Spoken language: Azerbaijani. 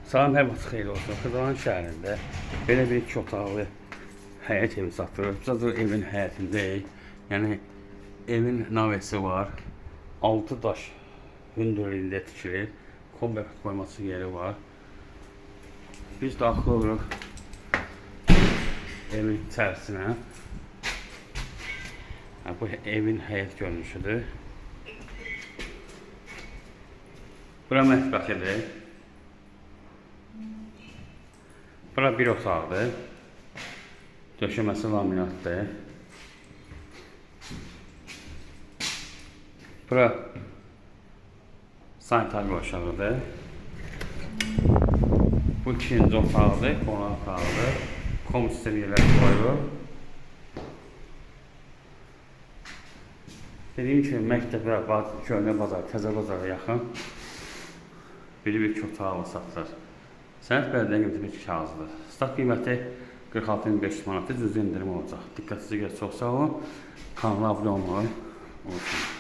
Salam, hər vaxt xeyir olsun. Xırdalan şəhərində belə bir iki otaqlı həyət evi satılır. Biz hazır evin həyətindəyik. Yəni evin navesi var. 6 daş hündürlüyündə tikilir. Kombi qoyması yeri var. Biz daxil oluruq evin içərisinə. Ha, bu evin həyət görünüşüdür. Bura mətbəxidir. Bura bir otaqdır. Döşəməsi laminatdır. Bura sanitar qovşağıdır. Bu ikinci otaqdır, qonaq otağıdır. Kom sistemi yerləri qoyulub. Dediyim kimi məktəbə, köhnə bazar, təzə bazara yaxın biri bir iki otaqlı satılır. Sənəd bələdiyyə qiyməti bir kağızdır. Start qiyməti 46.500 manatdır, cüzi endirim olacaq. Diqqətinizə görə çox sağ olun. Kanala abunə olmağı unutmayın.